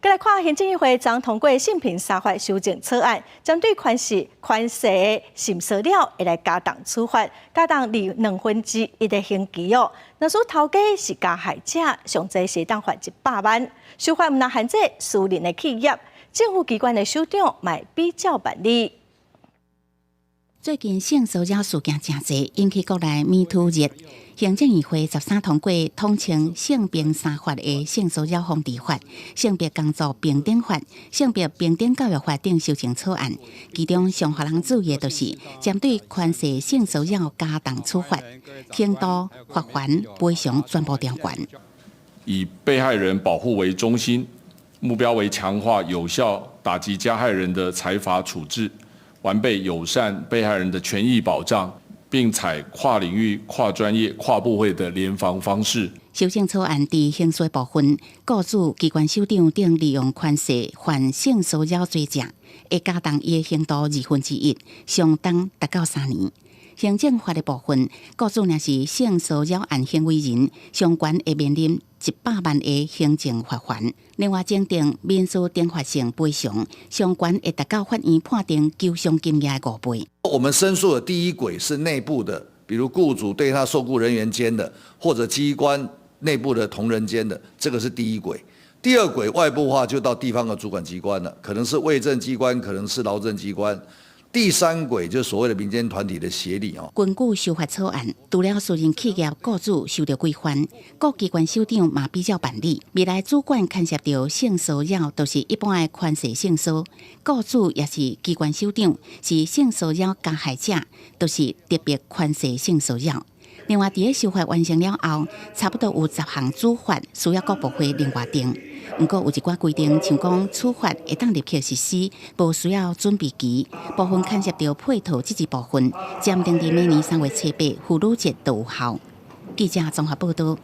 閣來看行政院會昨通過性平三法修正草案，針對權勢權勢的性騷擾會來加重處罰，加重二兩分之一的刑期哦。若是頭家是加害者，上濟是當罰100萬。修法毋但限制私人的企業，政府機關的首長嘛比照辦理。最近性騷擾事件誠濟，引起國內 Me Too 熱。行政院會13通過統稱性平三法的性騷擾防治法、性別工作平等法、性別平等教育法等修正草案。其中上予人注意的就是針對權勢性騷擾加重處罰，刑度、罰鍰、賠償全部調懸。以被害人保護為中心，目標為強化有效打擊加害人的裁罰處置，完備友善被害人的權益保障，並採跨領域、跨專業、跨部會的聯防方式。修正草案佇刑事部分，雇主、機關首長等利用權勢犯性騷擾罪者，會加重伊的刑度二分之一，上重達到3年。行政罰的部分，雇主若是性騷擾案行為人，上懸會面臨100萬的行政罰鍰。另外，增訂民事懲罰性賠償，上懸會達到法院判定求償金額的5倍。我們申訴的第一軌是內部的，比如雇主對他受雇人員間的，或者機關內部的同仁間的，這個是第一軌。第二軌外部化就到地方的主管機關了，可能是衛政機關，可能是勞政機關。第三軌就是所謂的民間團體的協力哦。根據修法草案，除了私人企業雇主受著規範，各機關首長嘛比照辦理。未來主管牽涉著性騷擾，就是一般的權勢性騷，雇主抑是機關首長是性騷擾加害者，就是特別權勢性騷擾。另外，佇咧修法完成了後，差不多有10項處罰需要各部會另外定。毋過有一寡規定，像講處罰會當立刻實施，無需要準備期。部分牽涉著配套這一部分，暫定佇明年3月初8婦女節就有效。記者綜合報道。